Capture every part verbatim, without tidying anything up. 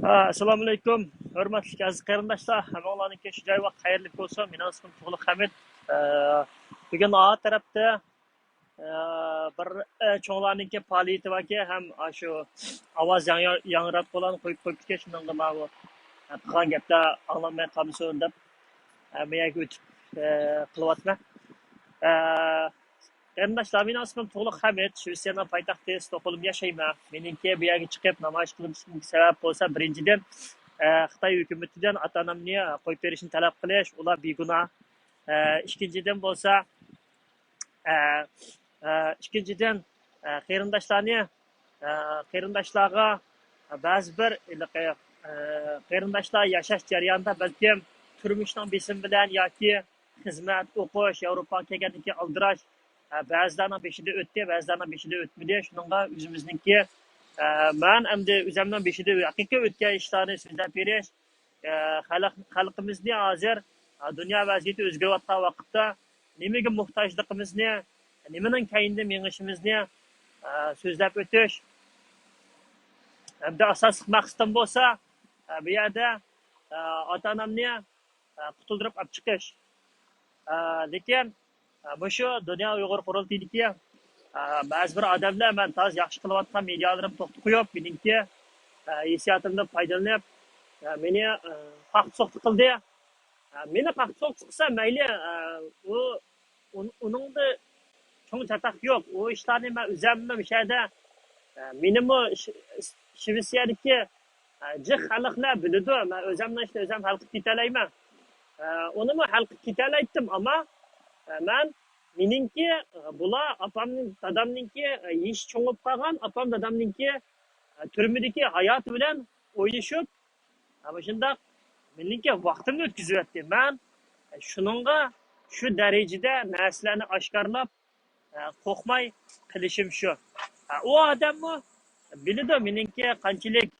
ئەسسالامۇئەلەيكۇم، ھۆرمەتلىك ئەزىز قېرىنداشلار، ھەممىڭلارنىڭكى شۇ جاي ۋاقىت خەيرلىك بولسۇن. مېنىڭ ئىسمىم تۇغلۇق ھەمىت. ئە، بۈگۈن ئا تەرەپتە، ئە، بىر، ئە، چوڭلارنىڭكى پائالىيىتى باركەن، ھەم ئاشۇ ئاۋاز ياڭرا-، ياڭراپ بولغان قويۇپ قويۇپتىكەن، شۇنىڭغا ماۋۇ، ئە، قىلغان گەپلەر ئاڭلانماي قالمىسۇن دەپ، ئە، بۇ يەرگە ئۆتۈپ، ئە، قىلىۋاتىمەن. ئە، قېرىنداشلار، مېنىڭ ئىسمىم تۇغلۇق ھەمىت، شىۋېتسىيەنىڭ پايتەختى ستوكھولمدا ياشايمەن. مېنىڭكى بۇ يەرگە چىقىپ نامايىش قىلىشىمدىكى سەۋەب بولسا، بىرىنچىدىن، ئە، خىتاي ھۆكۈمىتىدىن ئاتا-ئانامنى قويۇپ بېرىشنى تەلەپ قىلىش، ئۇلار بىگۇناھ. ئە، ئىككىنچىدىن بولسا، ئە، ئە، ئىككىنچىدىن، ئە، قېرىنداشلارنى، ئە، قېرىنداشلارغا بەزى بىر ھېلىقى، ئە، قېرىنداشلار ياشاش جەريانىدا بەلكىم تۇرمۇشنىڭ بېسىمى بىلەن ياكى خىزمەت، ئوقۇش، ياۋروپاغا كەلگەندىن كېيىن ئالدىراش، ئە، بەزىلەرنىڭ بېشىدا ئۆتتى، بەزىلەرنىڭ بېشىدا ئۆتمىدى. شۇنىڭغا ئۆزىمىزنىڭكى، ئە، مەن ئەمدى ئۆزۈمنىڭ بېشىدا ھەقىقىي ئۆتكەن ئىشلارنى سۆزلەپ بېرىش، ئە، خەلق، خەلقىمىزنى ھازىر، ئە، دۇنيا ۋەزىيىتى ئۆزگىرىۋاتقان ۋاقىتتا نېمىگە موھتاجلىقىمىزنى، نېمىنىڭ كەينىدىن مېڭىشىمىزنى، ئە، سۆزلەپ ئۆتۈش. ھەمدە ئاساسلىق مەقسىتىم بولسا، ئە، بۇ يەردە، ئە، ئاتا-ئانامنى، ئە، قۇتۇلدۇرۇپ ئاپ چىقىش. ئە، لېكىن، ئە، مۇشۇ دۇنيا ئۇيغۇر قۇرۇلتىيىدىكى، ئە، بەزى بىر ئادەملەر مەن تازا ياخشى قىلىۋاتقان ۋىدىيولىرىمنى توختىتىپ قويۇپ، مېنىڭكى، ئە، ھېسسىياتىمدىن پايدىلىنىپ، ئە، مېنى، ئە، قاقتى-سوقتى قىلدى. ئە، مېنى قاقتى-سوقتى قىلسا مەيلى، ئە، ئۇ، ئۇن-، ئۇنىڭدا چوڭ چاتاق يوق. ئۇ ئىشلارنى مەن ئۆزۈم مۇشۇ يەردە، ئە، مېنىمۇ ش-، شىۋېتسىيەدىكى، ئە، جىق خەلقلەر بىلىدۇ. مەن ئۆزۈمنىڭ ئىشىنى ئۆزۈم ھەل قىلىپ كېتەلەيمەن. ئە، ئۇنىمۇ ھەل قىلىپ كېتەلەيتتىم، ئەمما، ئە، مەن مېنىڭكى، ئە، بۇلار ئاپامنىڭ، دادامنىڭكى، ئە، يېشى چوڭىيىپ قالغان، ئاپام دادامنىڭكى، ئە، تۈرمىدىكى ھاياتى بىلەن ئوينىشىپ، ئە، مۇشۇنداق مېنىڭكى ۋاقتىمنى ئۆتكۈزۈۋەتتى. مەن شۇنىڭغا شۇ دەرىجىدە نەرسىلەرنى ئاشكارىلاپ، ئە، قورقماي قىلىشىم شۇ. ئە، ئۇ ئادەممۇ بىلىدۇ مېنىڭكى قانچىلىك،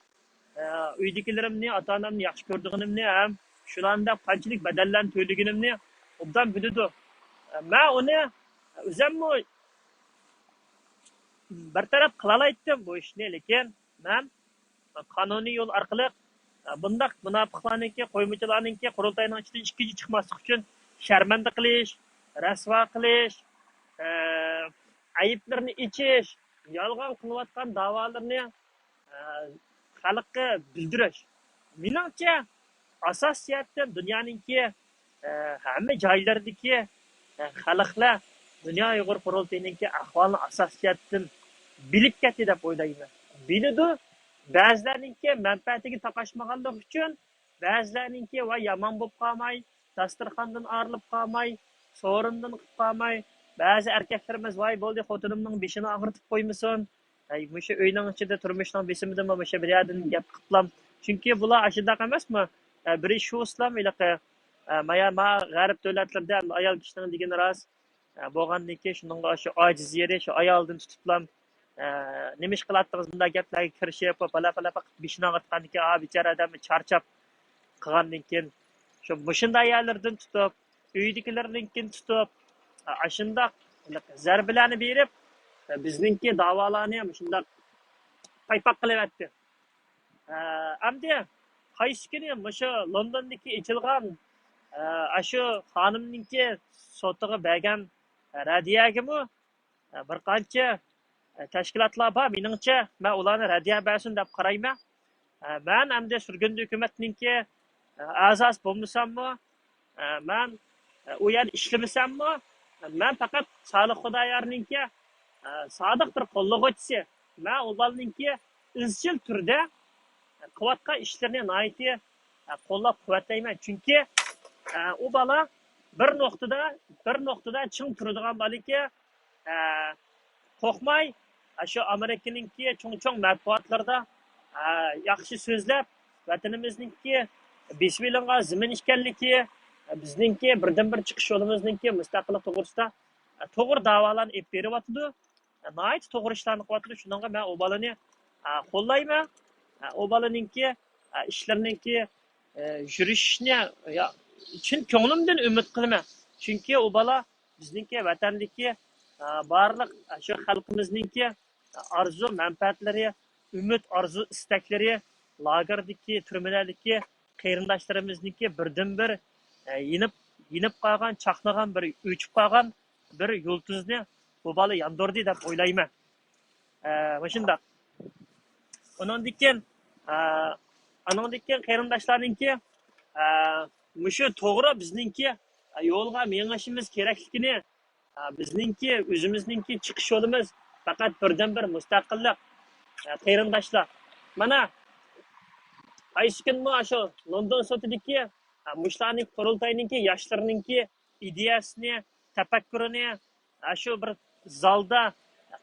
ئە، ئۆيدىكىلىرىمنى، ئاتا-ئانامنى ياخشى كۆرىدىغىنىمنى ھەم شۇلارنى دەپ قانچىلىك بەدەللەرنى تۆلىگىنىمنى ئوبدان بىلىدۇ. ئە، مەن ئۇنى ئۆزۈممۇ بىر تەرەپ قىلالايتتىم بۇ ئىشنى، لېكىن مەن قانۇنىي يول ئارقىلىق، ئە، بۇنداق مۇناپىقلارنىڭكى، قويمىچىلارنىڭكى قۇرۇلتاينىڭ ئىچىدىن ئىككىنچى چىقماسلىق ئۈچۈن شەرمەندە قىلىش، رەسۋا قىلىش، ئە، ئەيىبلىرىنى ئېچىش، يالغان قىلىۋاتقان داۋالىرىنى، ئە، خەلققە بىلدۈرۈش. مېنىڭچە، ئاساسىي جەھەتتىن دۇنيانىڭكى، ئە، ھەممە جايلىرىدىكى، ئە، خەلقلەر دۇنيا ئۇيغۇر قۇرۇلتىيىنىڭكى ئەھۋالىنى ئاساسىي جەھەتتىن بىلىپ كەتتى دەپ ئويلايمەن. بىلىدۇ، بەزىلەرنىڭكى مەنپەئەتىگە تاقاشمىغانلىقى ئۈچۈن، بەزىلەرنىڭكى ۋاي يامان بولۇپ قالماي، داستىخاندىن ئايرىلىپ قالماي، سورۇندىن قىلىپ قالماي، بەزى ئەركەكلىرىمىز ۋاي بولدى، خوتۇنۇمنىڭ بېشىنى ئاغرىتىپ قويمىسۇن، ئەي، مۇشۇ ئۆينىڭ ئىچىدە تۇرمۇشنىڭ بېسىمىدىمۇ مۇشۇ بىر يەردىن گەپ قىپلام. چۈنكى بۇلار ئاشۇنداق ئەمەسمۇ؟ ئە، بىرى شۇ ئىسلام ھېلىقى، ئە، مايا-، ما غەرب دۆلەتلىرىدە ئايال كىشىنىڭ دېگىنى راست. ئە، بولغاندىن كېيىن شۇنىڭغا شۇ ئاجىز يېرى شۇ ئايالدىن تۇتۇپلام، ئە، نېمە ئىش قىلاتتىڭىز بۇنداق گەپلەرگە كىرىشىپ، پالا-پالا قىلىپ بېشىنى ئاغرىتقاندىكىن، ئا، بىچارە ئادەم چارچاپ قىلغاندىن كېيىن، شۇ مۇشۇنداق يەرلىرىدىن تۇتۇپ، ئۆيدىكىلىرىنىڭكىن تۇتۇپ، ئاشۇنداق زەربىلەرنى بېرىپ، بىزنىڭكى داۋالارنى مۇشۇنداق پايپاق قىلىۋەتتى. ئەمدى قايسى كۈنى مۇشۇ لوندوندىكى ئېچىلغان، ئاشۇ خانىمنىڭكى سوتىغا بەرگەن رەددىيەگىمۇ بىر قانچە تەشكىلاتلار بار. مېنىڭچە، مەن ئۇلارنى رەددىيە بەرسۇن دەپ قارايمەن. مەن ئەمدى سۈرگۈندە ھۆكۈمەتنىڭكى ئەزاسى بولمىساممۇ، مەن ئۇ يەردە ئىشلىمىسەممۇ، مەن پەقەت سالىھ خۇدايارنىڭكى سادىق بىر قوللىغۇچىسى. مەن ئۇ بالىنىڭكى ئىزچىل تۈردە قىلىۋاتقان ئىشلىرىنى ناھايىتى قوللاپ قۇۋۋەتلەيمەن. چۈنكى ئۇ بالا بىر نۇقتىدا، بىر نۇقتىدا چىڭ تۇرىدىغان بالىكى، ئە، قورقماي، ئاشۇ ئامېرىكىنىڭكى چوڭ-چوڭ مەتبۇئاتلىرىدا، ئە، ياخشى سۆزلەپ، ۋەتىنىمىزنىڭكى بېسىۋېلىنغان زېمىن ئىكەنلىكى، بىزنىڭكى بىردىنبىر چىقىش يولىمىزنىڭكى مۇستەقىللىق توغرىسىدا، ئە، توغرا داۋالارنى ئېلىپ بېرىۋاتىدۇ. ئە، ناھايىتى توغرا ئىشلارنى قىلىۋاتىدۇ. شۇنىڭغا مەن ئۇ بالىنى، ئە، قوللايمەن. ئە، ئۇ بالىنىڭكى، ئە، ئىشلىرىنىڭكى، ئە، يۈرۈشۈشىنى، يا، چىن كۆڭلۈمدىن ئۈمىد قىلىمەن. چۈنكى ئۇ بالا بىزنىڭكى ۋەتەندىكى، ئە، بارلىق، ئە، شۇ خەلقىمىزنىڭكى، ئە، ئارزۇ مەنپەئەتلىرى، ئۈمىد، ئارزۇ ئىستەكلىرى، لاگېردىكى، تۈرمىلەردىكى قېرىنداشلىرىمىزنىڭكى بىردىنبىر، ئە، يېنىپ، يېنىپ قالغان، چاقنىغان بىر، ئۆچۈپ قالغان بىر يۇلتۇزنى بۇ بالا ياندۇردى دەپ ئويلايمەن. ئە، مۇشۇنداق. ئۇنىڭدىن كېيىن، ئە، ئانىڭدىن كېيىن قېرىنداشلارنىڭكى، ئە، مۇشۇ توغرا بىزنىڭكى، ئە، يولغا مېڭىشىمىز كېرەكلىكىنى، ئە، بىزنىڭكى، ئۆزىمىزنىڭكى چىقىش يولىمىز پەقەت بىردىنبىر مۇستەقىللىق، ئە، قېرىنداشلار. مانا، قايسى كۈنمۇ شۇ لوندون سوتىدىكى، ئە، مۇشۇلارنىڭ قۇرۇلتاينىڭكى، ياشلىرىنىڭكى ئىدىيەسىنى، تەپەككۇرىنى، ئە، شۇ بىر زالدا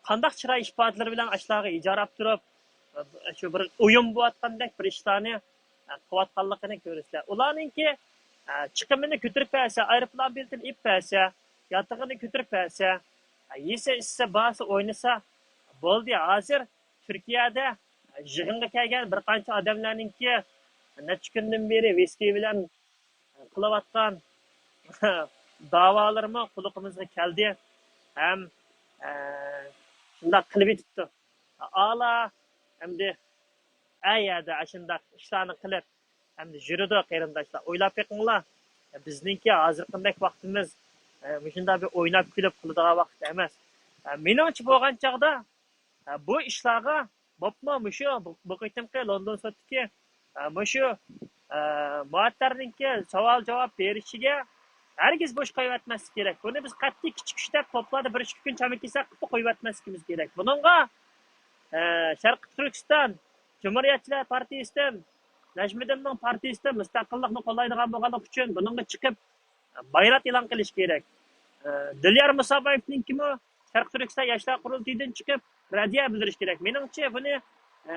قانداق چىراي ئىپادىلىرى بىلەن ئاشۇلارغا ھىجاراپ تۇرۇپ، ئە، شۇ بىر ئويۇن بولۇۋاتقاندەك بىر ئىشلارنى، ئە، قىلىۋاتقانلىقىنى كۆرىسىلەر. ئۇلارنىڭكى، ئە، چىقىمىنى كۆتۈرۈپ بەرسە، ئايروپىلان بېلىتىنى ئېلىپ بەرسە، ياتىقىنى كۆتۈرۈپ بەرسە، ئە، يېسە، ئىچسە، بارسا، ئوينىسا بولدى. ھازىر تۈركىيەدە، ئە، يىغىنغا كەلگەن بىر قانچە ئادەملەرنىڭكى نەچچە كۈندىن بېرى ۋىسكى بىلەن قىلىۋاتقان داۋالىرىمۇ قۇلىقىمىزغا كەلدى ھەم، ئە، شۇنداق قىلىۋېتىپتۇ. ئالا، ئەمدى ئە يەردە ئاشۇنداق ئىشلارنى قىلىپ، ئەمدى يۈرىدۇ قېرىنداشلار. ئويلاپ بېقىڭلار. بىزنىڭكى ھازىرقىدەك ۋاقتىمىز، ئە، مۇشۇنداق بىر ئويناپ كۈلۈپ قىلىدىغان ۋاقىت ئەمەس. ئە، مېنىڭچە بولغان چاغدا، ئە، بۇ ئىشلارغا بولۇپمۇ مۇشۇ بۇ، بۇ قېتىمقى لوندون سوتىدىكى، ئە، مۇشۇ، ئە، مۇئەتتەرنىڭكى سوئال جاۋاب بېرىشىگە ھەرگىز بوش قويۇۋەتمەسلىك كېرەك. بۇنى بىز قەتئىي كىچىك ئىش دەپ توپلاردا بىر ئىككى كۈن چامىكىساق قىلىپ قويۇۋەتمەسلىكىمىز كېرەك. بۇنىڭغا، ئە، شەرقىي تۈركىستان جۇمھۇرىيەتچىلەر پارتىيىسىدىن، نەجمىدىننىڭ پارتىيىسىدىن مۇستەقىللىقنى قوللايدىغان بولغانلىقى ئۈچۈن بۇنىڭغا چىقىپ، بايرات ئېلان قىلىش كېرەك. ئە، دىليار مۇسابايېۋنىڭكىمۇ شەرقىي تۈركىستان ياشلار قۇرۇلتىيىدىن چىقىپ رەددىيە بىلدۈرۈش كېرەك. مېنىڭچە بۇنى، ئە،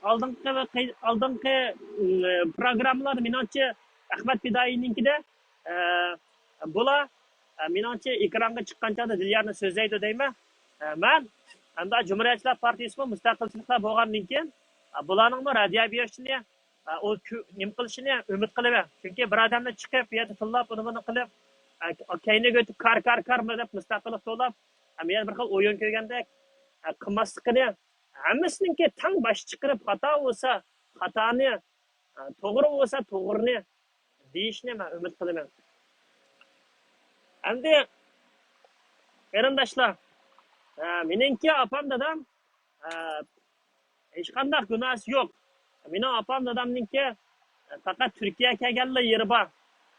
ئالدىنقى، ئالدىنقى، ئە، پروگراممىلاردا مېنىڭچە ئەخمەت پىدائىينىڭكىدە، ئە، بۇلار، ئە، مېنىڭچە ئېكرانغا چىققان چاغدا دىليارنى سۆزلەيدۇ دەيمەن. ئە، مەن ئەمدى جۇمھۇرىيەتچىلەر پارتىيىسىمۇ مۇستەقىلچىلىقلار بولغاندىن كېيىن، ئە، بۇلارنىڭمۇ رەددىيە بېرىشىنى ئە، ئۇ كۆ-، نېمە قىلىشىنى ئۈمىد قىلىمەن. چۈنكى بىر ئادەمنى چىقىپ، بۇ يەردە تىللاپ، ئۇنى بۇنى قىلىپ، ئە، كەينىگە ئۆتۈپ، كار، كار، كارمۇ دەپ مۇستەقىللىق توۋلاپ، ئە، بۇ يەردە بىر خىل ئويۇن كۆرگەندەك، ئە، قىلماسلىقىنى، ھەممىسىنىڭكى تەڭ باش چىقىرىپ، خاتا بولسا، خاتانى، ئە، توغرا بولسا، توغرىنى دېيىشىنى مەن ئۈمىد قىلىمەن. ئەمدى، قېرىنداشلار، ئە، مېنىڭكى ئاپام، دادام، ئە، ھېچقانداق گۇناھسى يوق. مېنىڭ ئاپام دادامنىڭكى پەقەت تۈركىيەگە كەلگەنلا يېرى بار.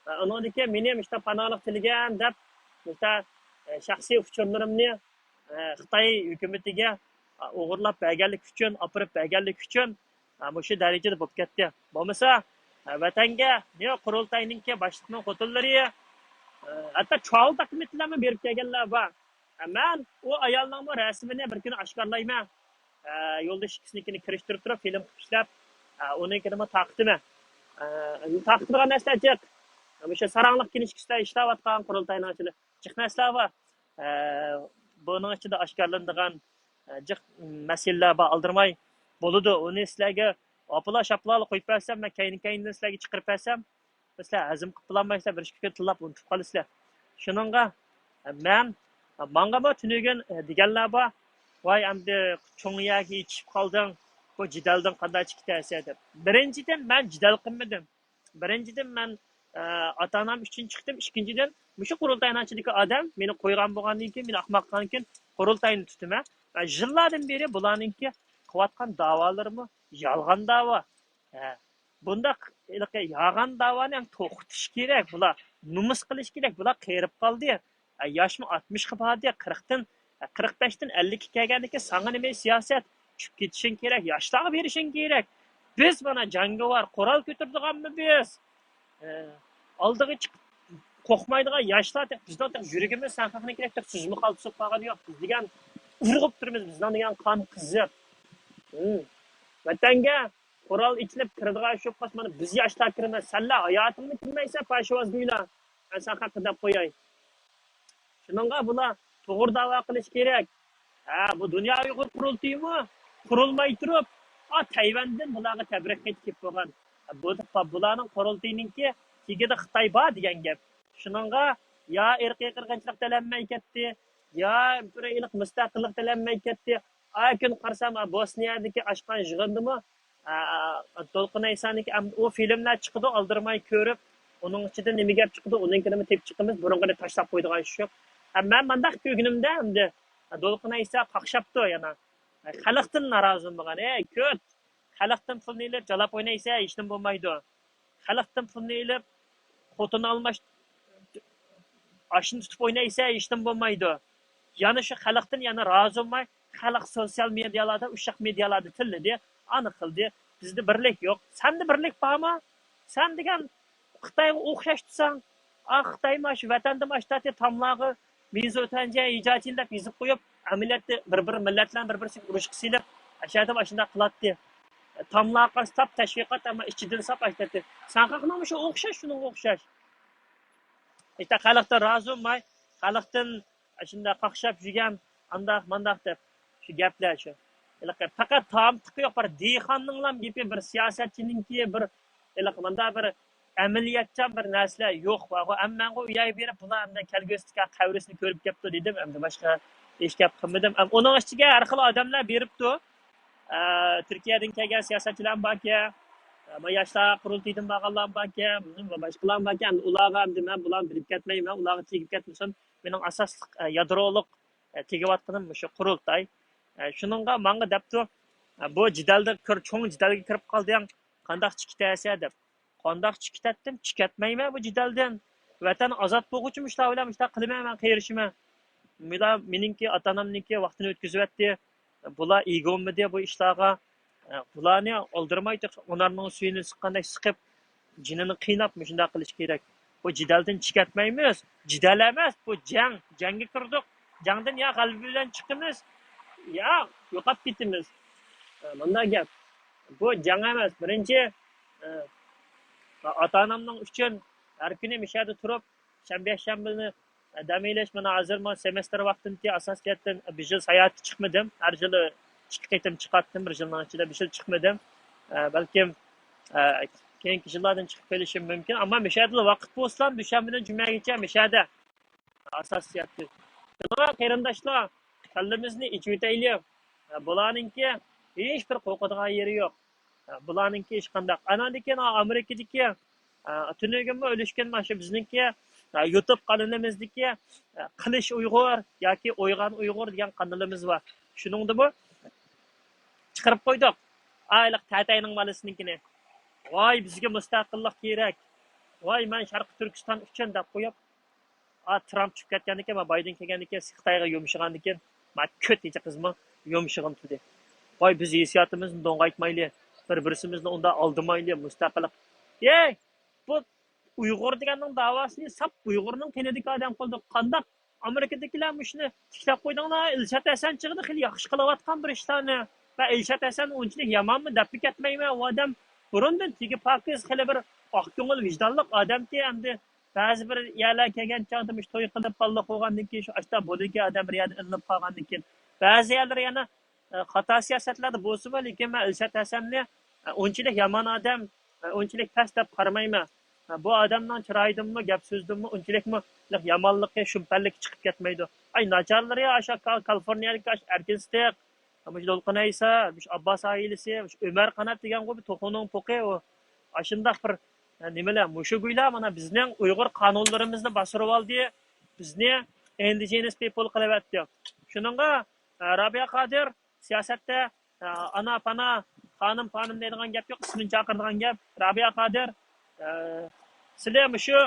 ئۇنىڭدىن كېيىن مېنى مۇشۇنداق پاناھلىق تىلىگەن دەپ، مۇشۇنداق شەخسىي ئۇچۇرلىرىمنى خىتاي ھۆكۈمىتىگە ئوغرىلاپ بەرگەنلىكى ئۈچۈن، ئاپىرىپ بەرگەنلىكى ئۈچۈن مۇشۇ دەرىجىدە بولۇپ كەتتى. بولمىسا، ۋەتەنگە نېمە قۇرۇلتاينىڭكى باشلىقنىڭ خوتۇنلىرى، ھەتتا چاۋ تاقىمىتلەرمۇ بېرىپ كەلگەنلەر بار. مەن ئۇ ئايالنىڭمۇ رەسىمىنى بىر كۈنى ئاشكارىلايمەن. ئە، يولدىشى ئىككىسىنىڭكىنى كىرىشتۈرۈپ تۇرۇپ، فىلىم قىلىپ ئىشلەپ، ئە، ئۇنىڭكىنىمۇ تارقىتىمەن. ئە، تارقىتىدىغان نەرسىلەر جىق. مۇشۇ ساراڭلىق كىنىشكىسىدە ئىشلەۋاتقان قۇرۇلتاينىڭ ئىچىدە جىق نەرسىلەر بار. ئە، بۇنىڭ ئىچىدە ئاشكارىلىنىدىغان، ئە، جىق مەسىلىلەر بار، ئالدىرىماي بولىدۇ. ئۇنى سىلەرگە ئاپىلا شاپىلا قويۇپ بەرسەم، مەن كەينى-كەينىدىن سىلەرگە چىقىرىپ بەرسەم، سىلەر ھەزىم قىلىپ بولالمايسىلەر، بىر ئىككى كۈن تىللاپ ئۇنتۇپ قالىسىلەر. شۇنىڭغا مەن، ماڭىمۇ تۈنۈگۈن دېگەنلەر بار، ۋاي ئەمدى چوڭ يەرگە يېتىشىپ قالدىڭ، بۇ جېدەلدىن قانداق چىقىپ كېتەرسەن دەپ. بىرىنچىدىن، مەن جېدەل قىلمىدىم. بىرىنچىدىن، مەن، ئە، ئاتا-ئانام ئۈچۈن چىقتىم. ئىككىنچىدىن، مۇشۇ قۇرۇلتاينىڭ ئىچىدىكى ئادەم مېنى قويغان بولغاندىن كېيىن، مېنى ئاخماق قىلغاندىن كېيىن قۇرۇلتاينى تۇتىمەن. مەن يىللاردىن بېرى بۇلارنىڭكى قىلىۋاتقان داۋالىرىمۇ يالغان داۋا. ھە. بۇنداق ھېلىقى يالغان داۋانى توختىتىش كېرەك. بۇلار نومۇس قىلىش كېرەك. بۇلار قېرىپ قالدى. ھە، ياشمۇ ئاتمىشقا باردى. قىرىقتىن، قىرىق بەشتىن ئەللىككە كەلگەندىكىن ساڭا نېمە سىياسەت؟ چۈشۈپ كېتىشىڭ كېرەك. ياشلارغا بېرىشىڭ كېرەك. بىز مانا جەڭگىۋار قورال كۆتۈرىدىغانمۇ بىز؟ ھە. ئالدىغا چىقىپ قورقمايدىغان ياشلار، بىزنىڭ يۈرىكىمىز سەن خەقنىڭكىدەك سۈزمە قالتىس بولۇپ قالغىنى يوق. بىز دېگەن ئۇرغۇپ تۇرىمىز، بىزنىڭ دېگەن قان قىزىپ. ھىم. ۋەتەنگە قورال ئېچىلىپ كىرىدىغان ئىش يوق، مانا بىز ياشلار كىرىمىز. سەنلەر ھاياتىڭنى كىرمەيسەن، پاشىۋاز گۇيلار. مەن سەن خەققە دەپ قوياي. شۇنىڭغا بۇلار توغرا داۋا قىلىش كېرەك. ھە، بۇ دۇنيا ئۇيغۇر قۇرۇلتىيىمۇ قۇرۇلماي تۇرۇپ، ئا، تەيۋەندىن بۇلارغا تەبرىك خېتى كېلىپ بولغان. بۇ، بۇلارنىڭ قۇرۇلتىيىنىڭكى تېگىدە خىتاي بار دېگەن گەپ. شۇنىڭغا يا ئىرقىي قىرغىنچىلىق تىلەنمەي كەتتى، يا بىر ئىلىق مۇستەقىللىق تىلەنمەي كەتتى. ئا كۈن قارىسام، ئا، بوسنىيەدىكى ئاچقان يىغىندىمۇ، ئە، دولقۇن ئەيسانىڭكى ئەم-، ئۇ فىلىملەر چىقىدۇ، ئالدىرىماي كۆرۈپ، ئۇنىڭ ئىچىدىن نېمە گەپ چىقىدۇ، ئۇنىڭكىنىمۇ تېپىپ چىقىمىز، بۇرۇنقىنى تاشلاپ قويىدىغان ئىش يوق. ئە، مەن مانداق كۆرگىنىمدە ئەمدى، دولقۇن ئەيسا قاقشاپتۇ يەنە. خەلقتىن نارازى بولغان، ئەي، كۆت! خەلقتىن پۇلنى ئېلىپ، جالاپ ئوينايسەن، ھېچنېمە بولمايدۇ. خەلقتىن پۇلنى ئېلىپ، خوتۇن ئالماش، ئاشنى تۇتۇپ ئوينايسەن، ھېچنېمە بولمايدۇ. يەنە شۇ خەلقتىن يەنە رازى بولماي، خەلق سوتسىيال مېدىيالاردا، ئۇششاق مېدىيالاردا تىللىدى، ئانا قىلدى. بىزدە بىرلىك يوق. سەندە بىرلىك بارمۇ؟ سەن دېگەن خىتايغا ئوخشاش تۇرساڭ، ئا، خىتاي ماش ۋەتەندە ماش تاتى تاملارغا مىزوتەنجە ئىجاچىن دەپ يېزىپ قويۇپ، ئەمەلىيەتتە بىر-بىر مىللەتلەرنى بىر-بىرسىگە ئۇرۇشقا سېلىپ، ئەشەدە ئاشۇنداق قىلاتتى. تاملارغا قارشى تاپ تەشۋىقات، ئەمما ئىچىدىن ساپ ئاشتاتتى. سەن خەقنىڭ شۇ ئوخشاش، شۇنىڭغا ئوخشاش. ئىشتە خەلقتىن رازى بولماي، خەلقتىن ئاشۇنداق قاقشاپ يۈرگەن، ئانداق مانداق دەپ شۇ گەپلەر شۇ. ھېلىقى پەقەت تام تىقى يوق بىر دېھقاننىڭلام گېپى، بىر سىياسەتچىنىڭكى، بىر ھېلىقى مانداق بىر ئەمەلىيەتچان بىر نەرسىلەر يوق. بارغۇ ئەممەنغۇ ئۇ يەرگە بېرىپ، بۇلار ئەمدى كەلگۈسىدىكى قەبرىسىنى كۆرۈپ كەپتۇ دېدىم. ئەمدى باشقا ھېچ گەپ قىلمىدىم. ئەم، ئۇنىڭ ئىچىگە ھەر خىل ئادەملەر بېرىپتۇ. ئە، تۈركىيەدىن كەلگەن سىياسەتچىلەرمۇ باركەن. ئە، ما ياشلار قۇرۇلتىيىدىن بارغانلارمۇ باركەن. باشقىلارمۇ باركەن. ئەمدى ئۇلارغا ئەمدى مەن بۇلارنى بېرىپ كەتمەيمەن. ئۇلارغا تېگىپ كەتمىسۇن. مېنىڭ ئاساسلىق، ئە، يادرولۇق، ئە، تېگىۋاتقىنىم مۇشۇ قۇرۇلتاي. ئە، شۇنىڭغا ماڭا دەپتۇ، ئە، بۇ جېدەلدە كىر-، چوڭ جېدەلگە كىرىپ قالدىڭ، قانداق چىقىتەسەن دەپ. قانداق چىقىتەتتىم؟ چىقەتمەيمەن بۇ جېدەلدىن. ۋەتەن ئازاد بولغۇچە مۇشۇلار بىلەن مۇشۇنداق قىلىمەن، مەن قېرىشىمەن. مۇلا مېنىڭكى، ئاتا-ئانامنىڭكى ۋاقتىنى ئۆتكۈزۈۋەتتى. بۇلار ئىگە بولمىدى بۇ ئىشلارغا. بۇلارنى ئالدىرىماي، ئۇنارنىڭ سۈيىنى سىققاندەك سىقىپ، جېنىنى قىيناپ مۇشۇنداق قىلىش كېرەك. بۇ جېدەلدىن چىقىۋەتمەيمىز. جېدەل ئەمەس، بۇ جەڭ. جەڭگە كىردۇق. جەڭدىن يا غەلىبە بىلەن چىقىمىز، يا يوقاپ كېتىمىز. مۇنداق گەپ. بۇ جەڭ ئەمەس. بىرىنچى، ئاتا-ئانامنىڭ ئۈچۈن ھەر كۈنى مۇشۇ يەردە تۇرۇپ، شەنبە، يەكشەنبىنى دەم ئېلىش، مانا ھازىر مانا سېمېستىر ۋاقتىدىكى ئاساسىي جەھەتتىن بىر يىل ساياھەتكە چىقمىدىم. ھەر يىلى ئىككى قېتىم چىقاتتىم، بىر يىلنىڭ ئىچىدە بىر يىل چىقمىدىم. ئە، بەلكىم، ئە، كېيىنكى يىللاردىن چىقىپ قېلىشىم مۇمكىن. ئەمما مۇشۇ يەردىلا ۋاقىت بولسىلا، دۈشەنبىدىن جۈمەگىچە مۇشۇ يەردە ئاساسىي جەھەتتىن. شۇڭا قېرىنداشلار، كاللىمىزنى ئېچىۋېتەيلى. ئە، بۇلارنىڭكى ھېچ بىر قورقىدىغان يېرى يوق. بۇلارنىڭكى ھېچقانداق. ئاناندىن كېيىن ئامېرىكىدىكى، ئە، تۈنۈگۈنمۇ ئۆلۈشكەن مانا شۇ بىزنىڭكى، ئە، يۇتۇب قانىلىمىزدىكى، ئە، قىلىش ئۇيغۇر ياكى ئويغان ئۇيغۇر دېگەن قانىلىمىز بار. شۇنىڭدىمۇ چىقىرىپ قويدۇق. ئايلىق تەتەينىڭ بالىسىنىڭكىنى. ۋاي، بىزگە مۇستەقىللىق كېرەك. ۋاي، مەن شەرقىي تۈركىستان ئۈچۈن دەپ قويۇپ، ئا، ترامپ چۈشۈپ كەتكەندىكىن، ما بايدېن كەلگەندىكىن، خىتايغا يومشىغاندىكىن، ما كۆت ھېچى قىزمۇ يومشىغىن تۇردى. ۋاي، بىز ھېسسىياتىمىزنى دوڭغايتمايلى، بىر-بىرسىمىزنى ئۇنداق ئالدىمايلى، مۇستەقىللىق. يەي، بۇ ئۇيغۇر دېگەننىڭ داۋاسىنى ساپ ئۇيغۇرنىڭ تېنىدىكى ئادەم قىلدۇق. قانداق ئامېرىكىدىكىلەر مۇشۇنى تىكلەپ قويدۇڭلار؟ ئىلشات ھەسەن چېغىدا خېلى ياخشى قىلىۋاتقان بىر ئىشلارنى. ۋە ئىلشات ھەسەن ئۇنچىلىك يامانمۇ دەپمۇ كەتمەيمەن. ئۇ ئادەم بۇرۇندىن تېگى پاكىز، خېلى بىر ئاق كۆڭۈل، ۋىجدانلىق ئادەمتى. ئەمدى بەزى بىر يەرلەرگە كەلگەن چاغدا مۇشۇ توي قىلىپ، بالىلىق بولغاندىن كېيىن، شۇ ئاشتا بولىدىكەن ئادەم بىر يەردە ئىلىنىپ قالغاندىن كېيىن، بەزى يەرلىرى يەنە، ئە، خاتا سىياسەتلەردە بولسىمۇ، لېكىن مەن ئىلشات ھەسەننى، ئە، ئۇنچىلىك يامان ئادەم، ئە، ئۇنچىلىك پەس دەپ قارىمايمەن. ئە، بۇ ئادەمنىڭ چىرايىدىنمۇ، گەپ سۆزىدىنمۇ ئۇنچىلىكمۇ يامانلىقى، شۇمپەنلىكى چىقىپ كەتمەيدۇ. ئاي، ناچارلىرى ئاشۇ كال-، كالىفورنىيەدىكى ئاشۇ ئەركىن سىدىق، مۇشۇ دولقۇن ئەيسا، مۇشۇ ئابباس ئائىلىسى، مۇشۇ ئۆمەر قانات دېگەنغۇ بىر توخۇنىڭ پوقى ئۇ. ئاشۇنداق بىر، ئە، نېمىلەر، مۇشۇ گۇيلار مانا بىزنىڭ ئۇيغۇر قانۇنلىرىمىزنى باستۇرۇۋالدى، بىزنى ئىندىجېنس پىپل قىلىۋەتتى. شۇنىڭغا، ئە، رابىيە قادىر سىياسەتتە، ئە، ئانا پانا، خانىم پانىم دەيدىغان گەپ يوق، ئىسمىنى چاقىرىدىغان گەپ. رابىيە قادىر، ئە، سىلەر مۇشۇ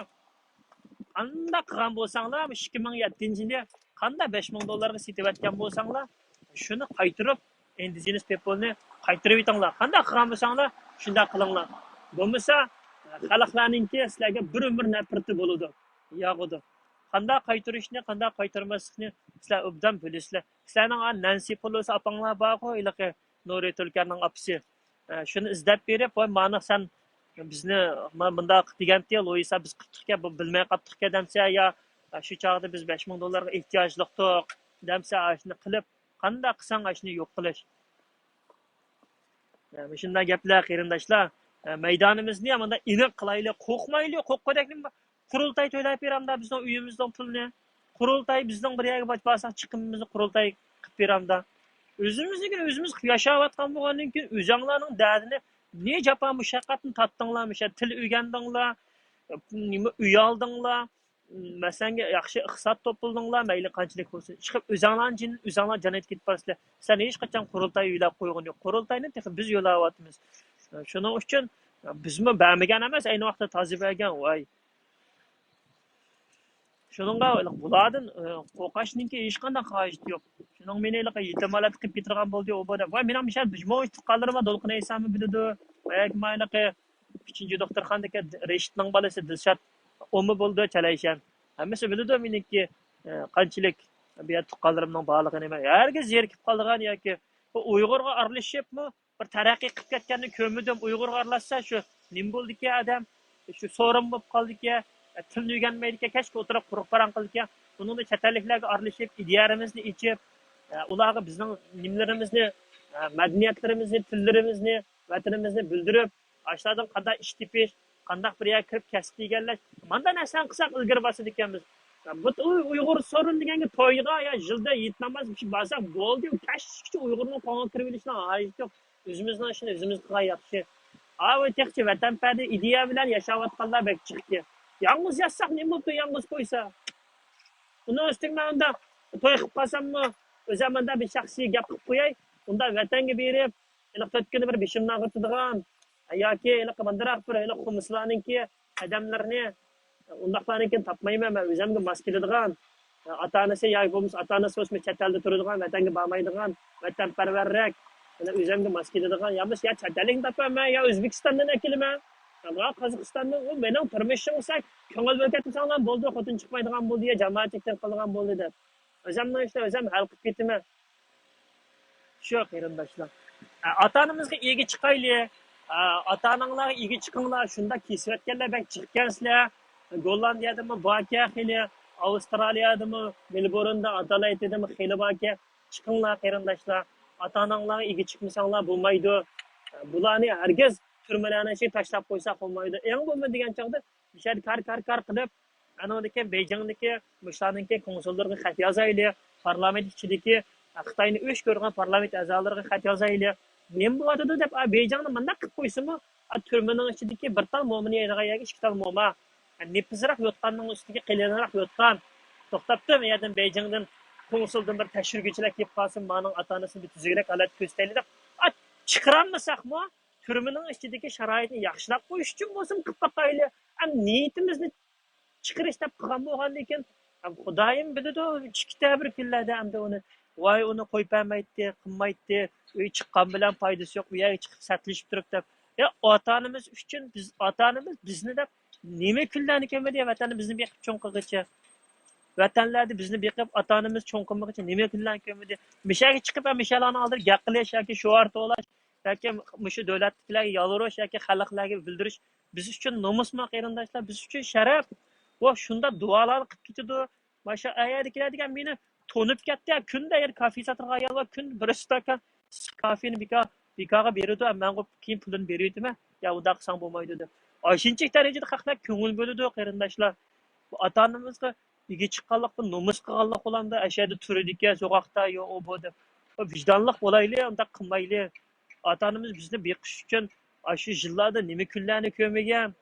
قانداق قىلغان بولساڭلار، مۇشۇ ئىككى مىڭ يەتتىنچى يىلى قانداق بەش مىڭ دوللارغا سېتىۋەتكەن بولساڭلار، شۇنى قايتۇرۇپ، ئىندىجېنس پىپلنى قايتۇرۇۋېتىڭلار. قانداق قىلغان بولساڭلار، شۇنداق قىلىڭلار. بولمىسا، خەلقلەرنىڭكى سىلەرگە بىر ئۆمۈر نەپرىتى بولىدۇ، ياغىدۇ. قانداق قايتۇرۇشنى، قانداق قايتۇرماسلىقنى سىلەر ئوبدان بىلىسىلەر. سىلەرنىڭ ئا نەنسى پېلوسى ئاپاڭلار بارغۇ، ھېلىقى نۇرى تۈركەرنىڭ ئاپىسى. ئە، شۇنى ئىزدەپ بېرىپ، ۋاي، مانا سەن بىزنى ما-، مۇنداق دېگەنتى، لۇئىسا بىز قىپتۇقكەن، بۇ بىلمەي قاپتۇقكەن دەمسە، يا، ئە، شۇ چاغدا بىز بەش مىڭ دوللارغا ئېھتىياجلىقتۇق دەمسە، ئاشۇنى قىلىپ، قانداق قىلساڭ ئاشۇنى يوق قىلىش. ئە، مۇشۇنداق گەپلەر، قېرىنداشلار. ئە، مەيدانىمىزنى مۇنداق ئېنىق قىلايلى، قورقمايلى، قورققۇدەكنى قۇرۇلتاي تۆلەپ بېرەمدا بىزنىڭ ئۆيىمىزنىڭ پۇلىنى. قۇرۇلتاي بىزنىڭ بىر يەرگە بارساق چىقىمىزنى قۇرۇلتاي قىلىپ بېرەمدا. ئۆزىمىزنىڭكىنى ئۆزىمىز قىلىپ ياشاۋاتقان بولغاندىن كېيىن ئۆزەڭلارنىڭ دەردىنى نى جاپا مۇشەققەتنى تارتتىڭلار، مۇشۇ تىل ئۆگەندىڭلار، نېمە ئۆي ئالدىڭلار، مەسىلەن، ياخشى ئىقتىساد توپلىدىڭلار، مەيلى قانچىلىك بولسۇن، چىقىپ ئۆزۈڭلارنى جېنىدىن ئۆزۈڭلار جان ئېتىپ كېتىپ بارىسىلەر. سەن ھېچقاچان قۇرۇلتاي يۆلەپ قويغىنى يوق. قۇرۇلتاينى تېخى بىز يۆلەۋاتىمىز. شۇنىڭ ئۈچۈن بىزمۇ بەرمىگەن ئەمەس، ئەينى ۋاقىتتا تازا بەرگەن. ۋاي. شۇنىڭغا بۇلاردىن، ئى، قورقاشنىڭكى ھېچقانداق ھاجىتى يوق. شۇنىڭ مېنى ھېلىقى يېتىم ھالەتتە قىلىپ كېتىدىغان بولدى، ئۇ بۇ دەپ. ۋاي، مېنىڭ مۇشۇ بىجمو تۇغقانلىرىم بار، دولقۇن ئەيسامۇ بىلىدۇ. ۋە ھېلىقى ئۈچىنچى دوختۇرخانىدىكى رېشىتنىڭ بالىسى دىلشات، ئۇمۇ بولىدۇ، چەلەيشەن. ھەممىسى بىلىدۇ مېنىڭكى، ئى، قانچىلىك بۇ يەردە تۇغقانلىرىمنىڭ بارلىقىنى. مەن ھەرگىز زېرىكىپ قالىدىغان ياكى بۇ ئۇيغۇرغا ئارىلىشىپمۇ بىر تەرەققىي قىلىپ كەتكەننى كۆرمىدىم. ئۇيغۇرغا ئارىلاشسا شۇ نېمە بولدىكى ئادەم، شۇ سورۇن بولۇپ قالدىكى، تىلنى ئۆگەنمەيدىكەن، كەچكە ئولتۇرۇپ قۇرۇق پاراڭ قىلىدىكەن. بۇنىڭدا چەت ئەللىكلەرگە ئارىلىشىپ، ئىدىيەلىرىمىزنى ئېچىپ، ئۇلارغا بىزنىڭ نېمىلىرىمىزنى، مەدەنىيەتلىرىمىزنى، تىللىرىمىزنى، ۋەتىنىمىزنى بىلدۈرۈپ، ئاشۇلاردىن قانداق ئىش تېپىش، قانداق بىر يەرگە كىرىپ كەسىپ ئىگىلەش، مانداق نەرسىلەرنى قىلساق ئىلگىرى باسىدىكەنمىز. بۇ ئۇ-، ئۇيغۇر سورۇن دېگەنگە تويغا يا يىلدا ھېيت ناماز بارساق بولدى، ئۇ كەچكىچە ئۇيغۇرنىڭ قولىغا كىرىۋېلىشنىڭ ھاجىتى يوق. ئۆزىمىزنىڭ ئىشىنى ئۆزىمىز قىلغان ياخشى. ئاۋۇ تېخىچە ۋەتەنپەرۋەر ئىدىيە بىلەن ياشاۋاتقانلار بەك جىقكى. يالغۇز ياتساق نېمە بوپتۇ، يالغۇز قويسا؟ ئۇنىڭ ئۈستىگە مەن ئۇنداق توي قىلىپ قالساممۇ، ئۆزۈم مۇنداق بىر شەخسىي گەپ قىلىپ قوياي، ئۇنداق ۋەتەنگە بېرىپ، ھېلىقى تۆت كۈندە بىر بېشىمنى ئاغرىتىدىغان ياكى ھېلىقى مۇنداقراق بىر ھېلىقى قۇمسىلارنىڭكى ئادەملىرىنى، ئۇنداقلارنىڭكىنى تاپمايمەن. مەن ئۆزۈمگە ماس كېلىدىغان، ئاتا-ئانىسى ياكى بولمىسا، ئاتا-ئانىسى بولسىمۇ چەت ئەلدە تۇرىدىغان، ۋەتەنگە بارمايدىغان، ۋەتەنپەرۋەررەك، يەنە ئۆزۈمگە ماس كېلىدىغان، يا بولمىسا يا چەت ئەللىكنى تاپىمەن، يا ئۆزبېكىستاندىن ئەكېلىمەن. يا قازاقىستاندىن، ئۇ مېنىڭ تۇرمۇشۇم بولسا، كۆڭۈل بۆلۈپ كەتمىسەڭلار بولدى، خوتۇن چىقمايدىغان بولدى، يا جامائەتچىلىكتىن قالىدىغان بولدى دەپ. ئۆزۈمنىڭ ئىشىنى ئۆزۈم ھەل قىلىپ كېتىمەن. شۇ قېرىنداشلار. ئاتا-ئانىمىزغا ئىگە چىقايلى. ئاتا-ئاناڭلارغا ئىگە چىقىڭلار. شۇنداق كېسىۋەتكەنلەر بەك جىقكەنسىلەر. گوللاندىيەدىمۇ باركەن خېلى، ئاۋسترالىيەدىمۇ، مېلبورندا، ئادېلايدتىدىمۇ خېلى باركەن. چىقىڭلار قېرىنداشلار. ئاتا-ئاناڭلارغا ئىگە چىقمىساڭلار بولمايدۇ. بۇلارنى ھەرگىز تۈرمىلەرنىڭ ئىچىگە تاشلاپ قويساق بولمايدۇ. ئەڭ بولمىدى دېگەن چاغدا مۇشۇ يەردە كار، كار، كار قىلىپ، ئانىڭدىن كېيىن بېيجىڭدىكى مۇشۇلارنىڭكى كونسۇللىرىغا خەت يازايلى، پارلامېنت ئىچىدىكى خىتاينى ئۆچ كۆرىدىغان پارلامېنت ئەزالىرىغا خەت يازايلى. نېمە بولۇۋاتىدۇ دەپ، ئا، بېيجىڭنى مۇنداق قىلىپ قويسىمۇ، ئا، تۈرمىنىڭ ئىچىدىكى بىر تال مومىنى يەيدىغان يەرگە ئىككى تال موما. ئا، نېپىزراق يوتقاننىڭ ئۈستىگە قېلىنراق يوتقان. توختاپتۇ، ئۇ يەردىن بېيجىڭدىن كونسۇلدىن بىر تەكشۈرگۈچىلەر كېلىپ قالسۇن، مانىڭ ئاتا-ئانىسىنى بىر تۈزۈكرەك ھالەتتە كۆرسىتەيلى دەپ، ئا، چىقىرالمىساقمۇ، تۈرمىنىڭ ئىچىدىكى شارائىتنى ياخشىلاپ قويۇش ئۈچۈن بولسىمۇ قىلىپ باقايلى. ئەمدى نىيىتىمىزنى چىقىرىش دەپ قىلغان بولغاندىن كېيىن، خۇدايىم بىلىدۇ، چىقىتە بىر كۈنلەردە ئەمدى ئۇنى، ۋاي، ئۇنى قويۇپ بەرمەيتتى، قىلمايتتى، ئۆي چىققان بىلەن پايدىسى يوق، ئۇ يەرگە چىقىپ سەتلىشىپ تۇرۇپ دەپ. يا، ئاتا-ئانىمىز ئۈچۈن، بىز، ئاتا-ئانىمىز بىزنى دەپ نېمە كۈنلەرنى كۆرمىدى يا، ۋەتەندە بىزنى بېقىپ چوڭ قىلغىچە؟ ۋەتەنلەردە بىزنى بېقىپ، ئاتا-ئانىمىز چوڭ قىلمىغىچە نېمە كۈنلەرنى كۆرمىدى؟ مىشەگە چىقىپ، مىشەلارنىڭ ئالدىدا گەپ قىلىش ياكى شوئار توۋلاش ياكى مۇشۇ دۆلەتتىكىلەرگە يالۋۇرۇش ياكى خەلقلەرگە بىلدۈرۈش بىز ئۈچۈن نومۇسمۇ، قېرىنداشلار؟ بىز ئۈچۈن شەرەپ. ۋە شۇنداق دۇئالارنى قىلىپ كېتىدۇ. ماشۇ ئەيەردىكىلەر دېگەن مېنى تونۇپ كەتتى. كۈندە يەنە كافې ساتىدىغان ئايال بار، كۈندە بىر ئىستاكان كافېنى بىكا-، بىكاغا بېرىدۇ، مەن كېيىن پۇلىنى بېرىۋېتىمەن. يا، ئۇنداق قىلساڭ بولمايدۇ دەپ. ئاشۇنچىلىك دەرىجىدە خەقلەر كۆڭۈل بۆلىدۇ، قېرىنداشلار. بۇ ئاتا-ئانىمىزغا ئىگە چىققانلىق، بۇ نومۇس قىلغانلىق بولامدۇ؟ ئەشەدە تۇرىدىكەن سوغۇقتا، يو، ئۇ، بۇ دەپ. بۇ ۋىجدانلىق بولايلى، ئۇنداق قىلمايلى. ئاتا-ئانىمىز بىزنى بېقىش ئۈچۈن ئاشۇ يىللاردا نېمە كۈنلەرنى كۆرمىگەن؟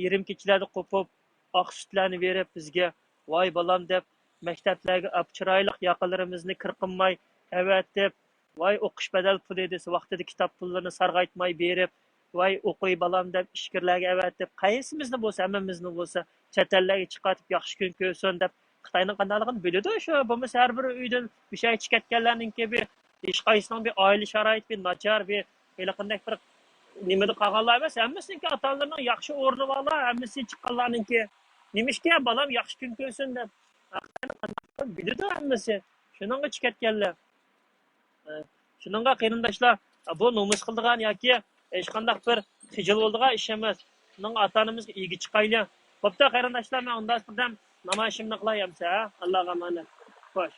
يېرىم كېچىلەردە قوپۇپ، ئاق سۈتلەرنى بېرىپ بىزگە، ۋاي بالام دەپ، مەكتەپلەرگە ئاپ چىرايلىق ياقىلىرىمىزنى قىرقىنماي ئەۋەتىپ، ۋاي ئوقۇش بەدەل پۇلى دېسە، ۋاقتىدا كىتاب پۇللىرىنى سارغايتماي بېرىپ، ۋاي ئوقۇي بالام دەپ ئىچكىرىلەرگە ئەۋەتىپ، قايسىمىزنى بولسا، ھەممىمىزنى بولسا، چەت ئەللەرگە چىقارتىپ ياخشى كۈن كۆرسۇن دەپ، خىتاينىڭ قانداقلىقىنى بىلىدۇ شۇ. بولمىسا ھەر بىر ئۆيدىن بىر شەي چىقىۋەتكەنلەرنىڭكى بىر، ھېچقايسىنىڭ بىر ئائىلە شارائىتى بىر ناچار، بىر ھېلىقىندەك بىر نېمىدە قالغانلار ئەمەس، ھەممىسىنىڭكى ئاتا-ئانىلىرىنىڭ ياخشى ئورنى بارلار، ھەممىسى چىققانلارنىڭكى. نېمىشقا بالام ياخشى كۈن كۆرسۇن دەپ، بىلىدۇ ھەممىسى. شۇنىڭغا چىقىۋەتكەنلەر. شۇنىڭغا قېرىنداشلار، بۇ نومۇس قىلىدىغان ياكى ھېچقانداق بىر خىجىل بولىدىغان ئىش ئەمەس. شۇنىڭغا ئاتا-ئانىمىزغا ئىگە چىقايلى. بوپتۇ قېرىنداشلار، مەن ئۇنداق بىردەم نامايىشىمنى قىلاي ئەمسە، ھە؟ ئاللاغا ئامانەت. خوش.